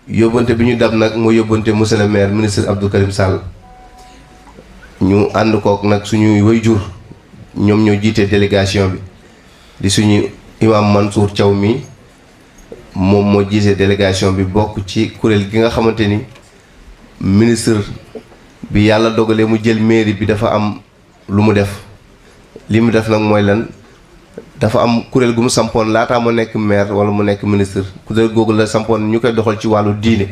yóbbante bi ñu dab nag moo yóbbante monsieur le maire ministre Abdou Karim Sall ñu ànd kook nag suñuy waajur ñoom ñoo jiite délégation bi di suñu imam Mansour Thiaw mi moom moo jiite délégation bi bokk ci kuréel gi nga xamante ni ministre bi yàlla dogalee mu jël mairie bi dafa am lu mu def li mu def nag mooy lan dafa am kuréel gu mu sampoon laataa mu nekk maire wala mu nekk ministre kuréel googu la sampoon ñu koy doxal ci wàllu diine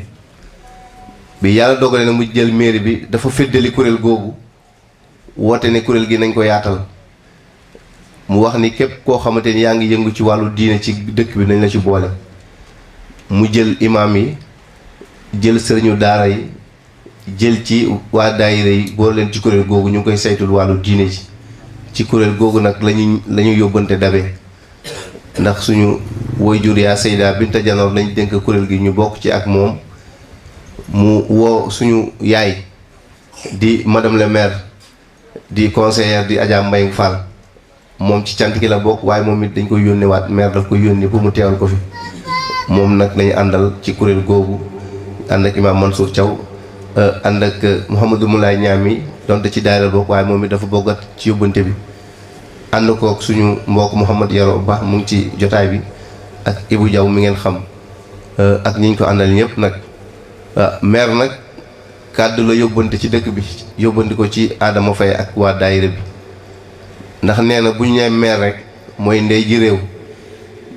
bi yàlla dogalee na mu jël mairie bi dafa féddali kuréel googu woote ne kuréel gi nañ ko yaatal mu wax ni képp koo xamante ni yaa ngi yëngu ci wàllu diine ci dëkk bi nañ la ci boole mu jël imaam yi jël sëriñu daara yi jël ci waa daayira yi boole leen ci kuréel googu ñu ngi koy saytul wàllu diine ji ci kuréel googu nag lañu yóbbante dabe ndax suñu waajur yaa Seyda Binta Janoor lañ dénk kuréel gi ñu bokk ci ak moom mu woo suñu yaay di madame le maire di conseillère di Adja Mbaye Fall moom ci cant gi la bokk waaye moom it dañ koy yónnewaat maire daf ko yónni pour mu teewal ko fi moom nag lañu àndal ci kuréel googu ànd ak imam Mansour Thiaw ànd ak Mouhamadou Moulay Ñaami donte ci daayira bokk waaye moom it dafa bokkat ci yóbbante bi ànd kook suñu mbokk Mouhamad Yaro Ba mu ngi ci jotaay bi ak Ibou Diaw mi ngeen xam ak ñi ñu ko àndal ñëpp nag maire nag kàddu la yóbbante ci dëkk bi yóbbante ko ci Adama Faye ak waa daayira bi ndax nee na bu ñu nee maire rek mooy ndey ji réew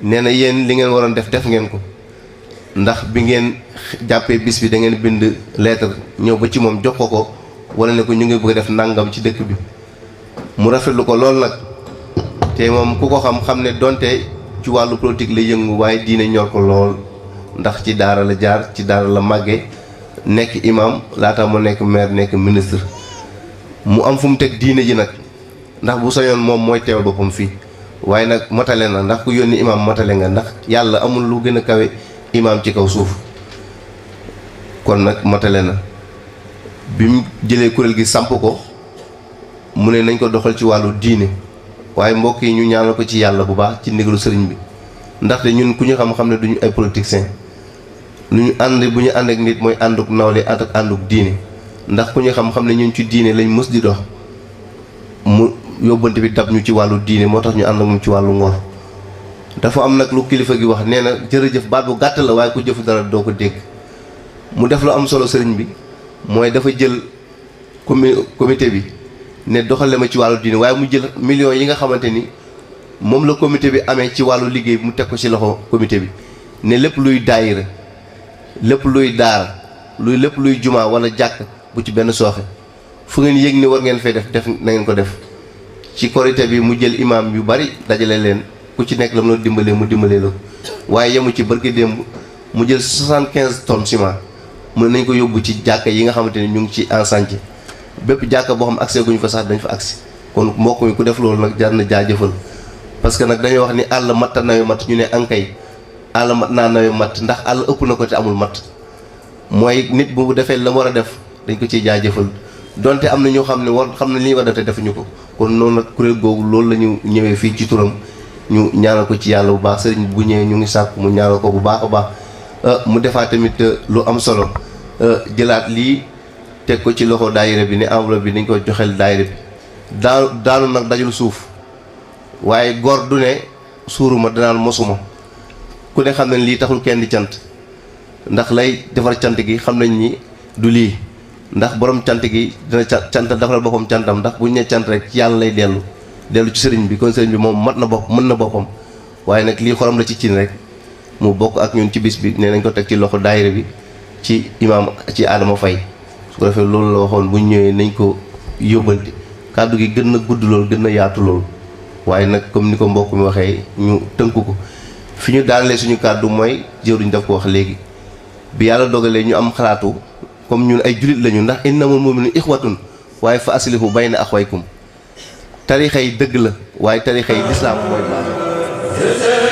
nee na yéen li ngeen waroon def ngeen ko ndax bi ngeen jàppee bis bi da ngeen bind lettre ñëw ba ci moom jox ko wala ne ko ñu ngi bëgg a def nangam ci dëkk bi mu rafetlu ko lool nag te moom ku ko xam ne donte ci wàllu politique la yëngu waaye diine ñor ko lool ndax ci daara la jaar ci daara la màggee nekk imam laata mu nekk maire nekk ministre mu am fu mu teg diine ji nag ndax bu sañoon moom mooy teewal boppam fii waaye nag matale na ndax ku yónni imam matale nga ndax yàlla amul lu gën a kawe imam ci kaw suuf kon nag matale na bi mu jëlee kuréel gi samp ko mu ne nañ ko doxal ci wàllu diine waaye mbokk yi ñu ñaanal ko ci yàlla bu baax ci ndigalu sëriñ bi ndaxte ñun ku ñu xam ne duñu ay politiciens lu ñu ànd bu ñu ànd ak nit mooy ànduk nawle ak ànduk diine ndax ku ñu xam ne ñun ci diine lañ mës di dox mu yóbbante bi dab ñu ci wàllu diine moo tax ñu ànd ak moom ci wàllu ngor dafa am nag lu kilifa gi wax nee na jërëjëf baat bu gàtt la waaye ku jëfu dara doo ko dégg mu def lu am solo sëriñ bi mooy dafa jël comité bi ne doxale ma ci wàllu diine waaye mu jël millions yi nga xamante ni moom la comité bi amee ci wàllu liggéey mu teg ko ci loxo comité bi ne lépp luy daayira lépp luy daara lépp luy jumaa wala jàkk bu ci benn sooxe fu ngeen yëg ni war ngeen fay def na ngeen ko def ci korité bi mu jël imam yu bari dajale leen ku ci nekk la mu la dimbalee mu dimbalee la waaye yemu ci barki démb mu jël 75 tonnes ciment mën nañ ko yóbbu ci jàkka yi nga xamante ni ñu ngi ci en chantier bépp jàkka boo xam accès guñu fa sax dañ fa agsi kon mbokk mi ku def loolu nag jar na jaajëfal parce que nag dañoo wax ni àll matta nawe matt ñu ne ankay àll mat naa nawe matt ndax àll ëpp na ko te amul matt mooy nit bu defee la mu war a def dañ ko ciy jaajëfal donte am na ñoo xam ne xam ne li ñu war a def te defuñu ko kon noonu nag kuréel googu loolu la ñu ñëwee fii ci turam ñu ñaanal ko ci yàlla bu baax sëriñ bu ñëwee ñu ngi sàkk mu ñaanal ko bu baax a baax mu defaat tamit lu am solo jëlaat lii teg ko ci loxo daayira bi ne enveloppe bi dañ ko joxel daayira bi daanu nag dajul suuf waaye góor du ne suuruma danaan mosuma ku ne xam nañ lii taxul kenn di cant ndax lay defar cant gi xam nañ ni du lii ndax borom cant gi dina cant defal boppam cantam ndax bu ñu nee cant rek ci yàlla lay dellu ci sëriñ bi kon sëriñ bi moom mat na bopp mën na boppam waaye nag lii xorom la ci cin rek mu bokk ak ñun ci bis bi nee nañ ko teg ci loxo daayira bi ci imaam ci Adama Faye su ko defee loolu la waxoon bu ñu ñëwee nañ ko yóbbante kàddu gi gën na gudd loolu gën na yaatu loolu waaye nag comme ni ko mbokk mi waxee ñu tënku ko fi ñu daanalee suñu kàddu mooy jëwriñ daf ko wax léegi bi yàlla dogalee ñu am xalaatu comme ñun ay julit lañu ndax innamal mu'minuuna ixwatun waaye fa aslihu bayna axwaykum tarixa yi dëgg la waaye tarixa yi lislaam mooy maanaam